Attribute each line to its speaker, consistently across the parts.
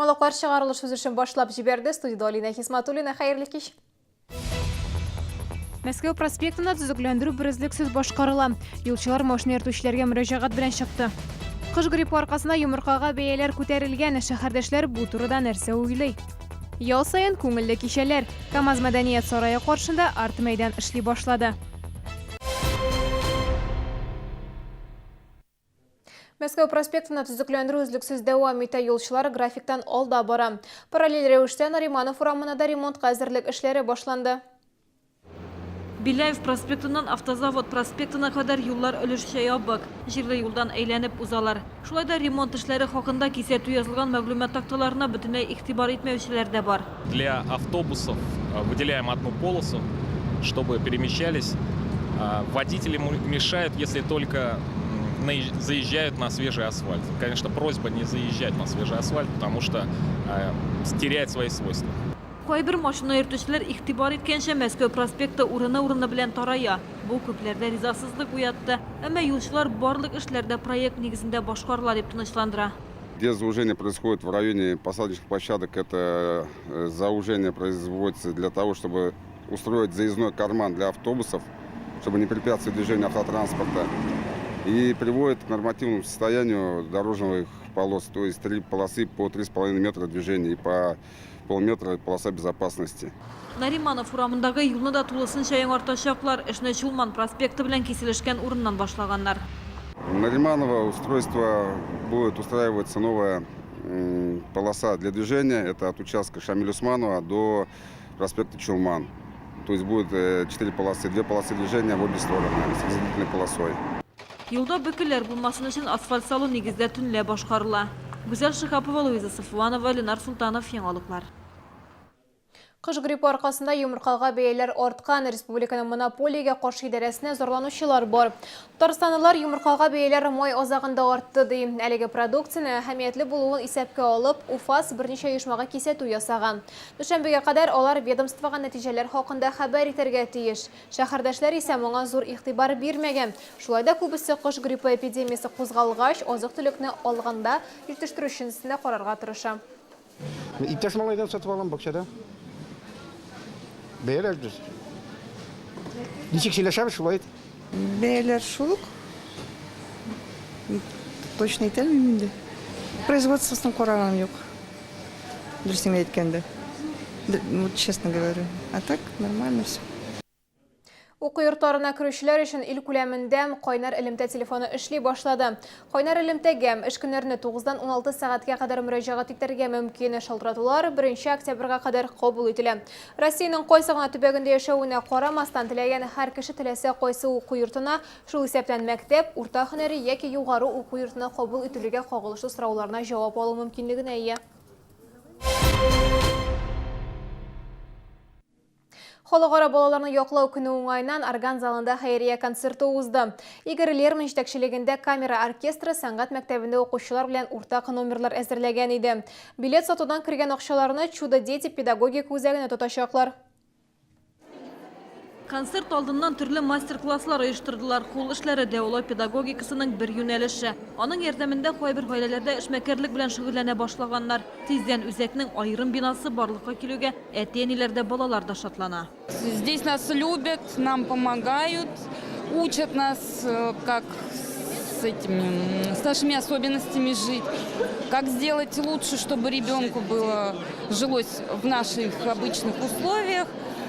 Speaker 1: Яңалыклар чыгарылыш үз эшен башлап җибәрде. Студиядә Алинә Хисматуллина. Хәерле кич. Мәскәү проспектында төзекләндерү берөзлексез башкарыла. Юлчылар машина йөртүчеләргә мөрәҗәгать белән чыкты. Кыш гриппы аркасында йомыркага бәяләр күтәрелгән. Шәһәрдәшләр бу турыда нәрсә уйлый? Ял саен күңелле кичәләр. КАМАЗ мәдәният сарае каршында арт-мәйдан эшли башлады. Мәскәү проспектында төзекләндерү өзлексез дәвам итә, юлчылар графиктан алда бара. Параллель рәвештә Нариманов урамына да ремонтка әзерлек эшләре башланды.
Speaker 2: Беляев проспектыннан Автозавод проспектына кадәр юллар өлешчә ябык, җирле юлдан әйләнеп узалар. Шулай да ремонт эшләре хакында кисәтү язылган мәгълүмат такталарына бөтенләй игътибар итмәүчеләр дә бар.
Speaker 3: Для автобусов выделяем одну полосу, чтобы перемещались. Водители мешают, если только заезжают на свежий асфальт. Конечно, просьба не заезжать на свежий асфальт, потому что теряет свои свойства.
Speaker 2: Кайбер машина йөртүчеләр игътибар иткәнчә, Мәскәү проспекты урыны-урыны белән тарая. Бу күпләрдә ризасызлык уятты. Әмма юлчылар барлык эшләр дә проект нигезендә башкарыла дип тынычландыра.
Speaker 4: Где заужение происходит в районе посадочных площадок, это заужение производится для того, чтобы устроить заездной карман для автобусов, чтобы не препятствовать движению автотранспорта, и приводит к нормативному состоянию дорожных полос, то есть три полосы по 3,5 метра движения и по полметра полоса безопасности.
Speaker 2: Нариманов урамындагы юлны да тулысынча яңартачаклар. Эшне Чулман проспекты белән киселешкән урыннан башлаганнар.
Speaker 4: Нариманова устройство будет устраиваться новая полоса для движения. Это от участка Шамиля Усманова до проспекта Чулман. То есть будет четыре полосы, две полосы движения в обе стороны с разделительной полосой.
Speaker 2: Юлда бөкеләр булмасын өчен асфальт салу нигездә төнлә башкарыла. Гүзәл Шиһапова, Луиза Сафуанова, Ленар Солтанов, Яңалыклар.
Speaker 1: Кыш гриппы аркасында йомыркага бәяләр арткан. Республиканың монополиягә каршы идарәсенә зарланучылар бар. Татарстанлылар йомыркага бәяләр май азагында артты ди. Әлеге продукцияне әһәмиятле булуын исәпкә алып, УФАС берничә оешмага кисәтү ясаган. Дүшәмбегә кадәр алар ведомствога нәтиҗәләр хакында хәбәр итәргә тиеш. Шәһәрдәшләр исә моңа зур игътибар бирмәгән. Шулай да күбесе кош гриппы эпидемиясе кузгалгач, азык-төлекне алганда җитештерүчесенә карарга тырыша.
Speaker 5: Иптәш малайдан сатып алам бакчада. Бәяләр дөрес. Ничек сөйләшәбез, шулай ит.
Speaker 6: Бәяләр шул ук. Точно әйтә алмыйм инде. Производствосын караганым юк. Дөресен әйткәндә. Вот честно говорю. А так нормально все.
Speaker 1: Уку йортларына керүчеләр өчен ил күләмендә кайнар элемтә телефоны эшли башлады. Кайнар элемтәгә эш көннәрендә 9-дан 16 сәгатькә кадәр мөрәҗәгать итәргә мөмкин. Шалтыратулар 1 октябрьгә кадәр кабул ителә. Россиянең кайсы гына төбәгендә яшәвенә карамастан, теләгән һәр кеше теләсә кайсы уку йортына, шул исәптән мәктәп, урта һөнәри яки югары уку йортына кабул ителүгә кагылышлы сорауларына җавап алу мөмкинлегенә ия. Халыкара балаларны яклау көне уңаеннан орган залында хәйрия концерты узды. Игорь Лерман җитәкчелегендә камера оркестры сәнгать мәктәбендә укучылар белән уртак номерлар әзерләгән иде. Билет сатудан кергән акчаларны Чудо-дети педагогика үзәгенә тотачаклар.
Speaker 2: Концерт алдыннан төрле мастер-класслар оештырдылар. Кул эшләре дәвалау педагогикасының бер юнәлеше. Аның ярдәмендә кайбер гаиләләрдә эшмәкәрлек белән шөгыльләнә башлаганнар. Тиздән үзәкнең аерым бинасы барлыкка килүгә әти-әниләр дә, балалар да шатлана.
Speaker 7: Здесь нас любят, нам помогают, учат нас, как с этими, с нашими особенностями жить, как сделать лучше, чтобы ребенку было жилось в наших обычных условиях.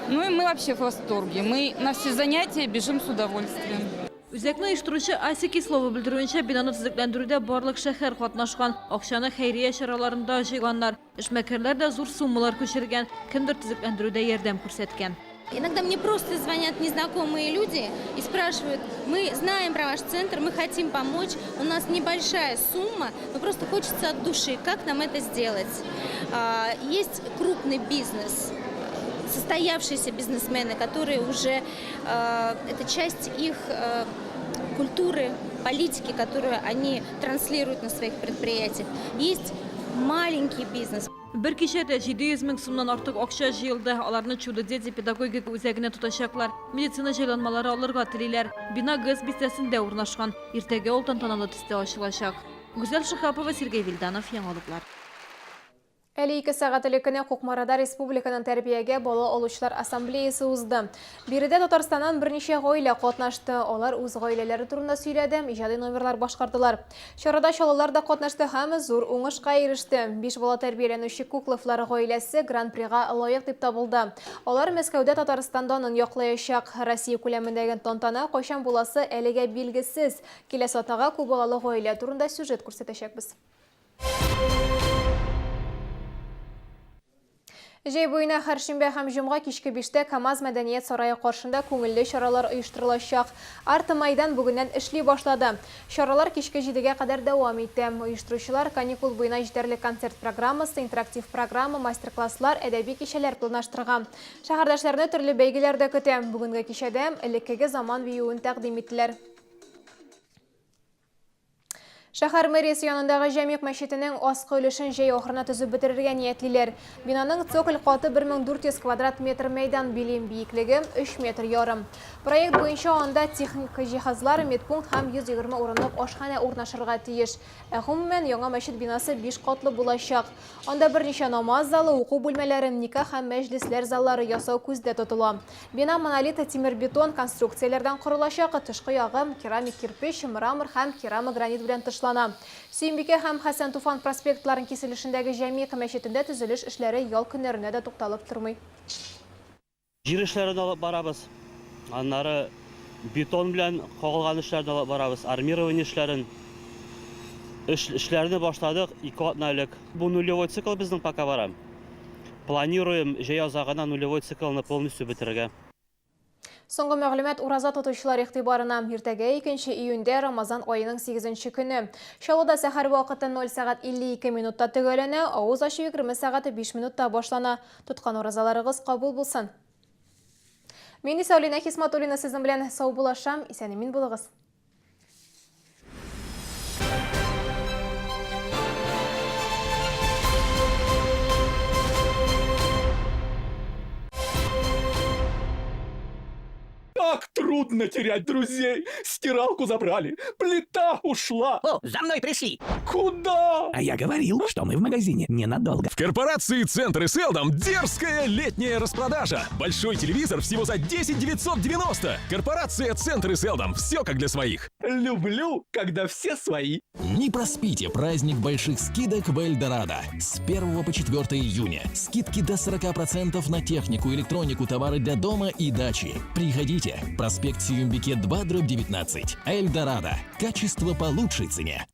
Speaker 7: Ну и мы вообще в восторге. Мы на все занятия бежим с удовольствием.
Speaker 2: Үзәкне оештыручы Ася Кислова белдерүенчә, бинаны төзекләндерүдә барлык шәһәр катнашкан. Акчаны хәйрия чараларында җыйганнар. Эшмәкәрләр дә зур суммалар күчергән, кемдер төзекләндерүдә ярдәм күрсәткән.
Speaker 8: Иногда мне просто звонят незнакомые люди и спрашивают: мы знаем про ваш центр, мы хотим помочь, у нас небольшая сумма, но просто хочется от души, как нам это сделать? Есть крупный бизнес, состоявшиеся бизнесмены, которые уже, это часть их культуры, политики, которую они транслируют на своих предприятиях. Есть маленький бизнес.
Speaker 2: Бер кичәдә 700 мең сумнан артык акча җыелды. Аларны Чудо-дети педагогика үзәгенә тотачаклар. Медицина җайланмалары алырга телиләр. Бина ГЭС бистәсендә урнашкан. Иртәгә ул тантаналы төстә ачылачак. Гүзәл Шиһапова, Сергей Вильданов, Яңалыклар.
Speaker 1: Әле ике сәгать элек кенә Кукмарада республиканың тәрбиягә бала алучылар ассамблеясе узды. Биредә Татарстаннан берничә гаилә катнашты. Алар үз гаиләләре турында сөйләде, иҗади номерлар башкардылар. Чарада чаллылар да катнашты һәм зур уңышка иреште. Биш бала тәрбияләнүче Кукловлар гаиләсе Гран-прига лаек дип табылды. Алар Мәскәүдә Татарстан данын яклаячак. Россия күләмендәге тантана кайчан буласы әлегә билгесез. Киләсе атнага күпбалалы гаилә турында сюжет күрсәтәчәкбез. Җәй буена һәр шимбә һәм җомга кичке биштә КАМАЗ мәдәният сарае каршында күңелле чаралар оештырылачак. Арт-Майдан бүгеннән эшли башлады. Чаралар кичке җидегә кадәр дәвам итә. Оештыручылар каникул буена җитәрлек концерт программасы, интерактив программа, мастер-класслар, әдәби кичәләр планлаштырган. Шәһәрдәшләрне төрле бәйгеләр дә көтә. Бүгенге кичәдә элеккеге заман биюен тәкъдим иттеләр. Шәһәр мэриясе янындагы Җәмигъ мәчетенең аскы өлешен җәй ахырына төзеп бетерергә ниятлиләр. Бинаның цоколь каты 1400 квадрат метр мәйдан били, биеклеге, өч метр ярым. Проект буенча анда техник җиһазлар, медпункт һәм 120 урынлык ашханә урнашырга тиеш. Ә гомумән, яңа мәчет бинасы биш катлы булачак. Анда берничә намаз залы, уку бүлмәләре, никах һәм мәҗлесләр заллары ясау күздә тотыла. Бина монолит тимер-бетон конструкцияләрдән корылачак, тышкы ягы керамик кирпеч, мрамор һәм керамогранит белән тышлана. Сөембикә һәм Хәсән Туфан проспектларын киселешендәге Җәмигъ мәчетендә төзелеш эшләре ял көннәренә дә тукталып тормый.
Speaker 9: Җир эшләрен алып барабыз. Аннары бетон белән кагылган эшләрне алып барабыз, армирование эшләрен. Эш, эшләрне башладык ике атна элек. Бу нулевой цикл безнең пока бара. Планируем җәй азагына нулевой циклны полностью бетерергә.
Speaker 1: Соңгы мәгълүмат ураза тотучылар игътибарына. Иртәгә, икенче июньдә, Рамазан аеның сигезенче көне. Чаллыда сәхәр вакыты 0 сәгать 52 минутта төгәлләнә, авыз ачу 20 сәгать 5 минутта башлана. Тоткан уразаларыгыз кабул булсын! Мин исә Алинә Хисматуллина сезнең белән саубуллашам. Исән-имин булыгыз!
Speaker 10: Как трудно терять друзей! Стиралку забрали, плита ушла!
Speaker 11: О, за мной пришли!
Speaker 10: Куда?
Speaker 12: А я говорил, что мы в магазине ненадолго.
Speaker 13: В корпорации Центр и Селдом дерзкая летняя распродажа. Большой телевизор всего за 10 990. Корпорация Центр и Селдом. Все как для своих.
Speaker 10: Люблю, когда все свои.
Speaker 14: Не проспите праздник больших скидок в Эльдорадо. С 1 по 4 июня. Скидки до 40% на технику, электронику, товары для дома и дачи. Приходите. Проспект Сююмбике 2, дробь 19. Эльдорадо. Качество по лучшей цене.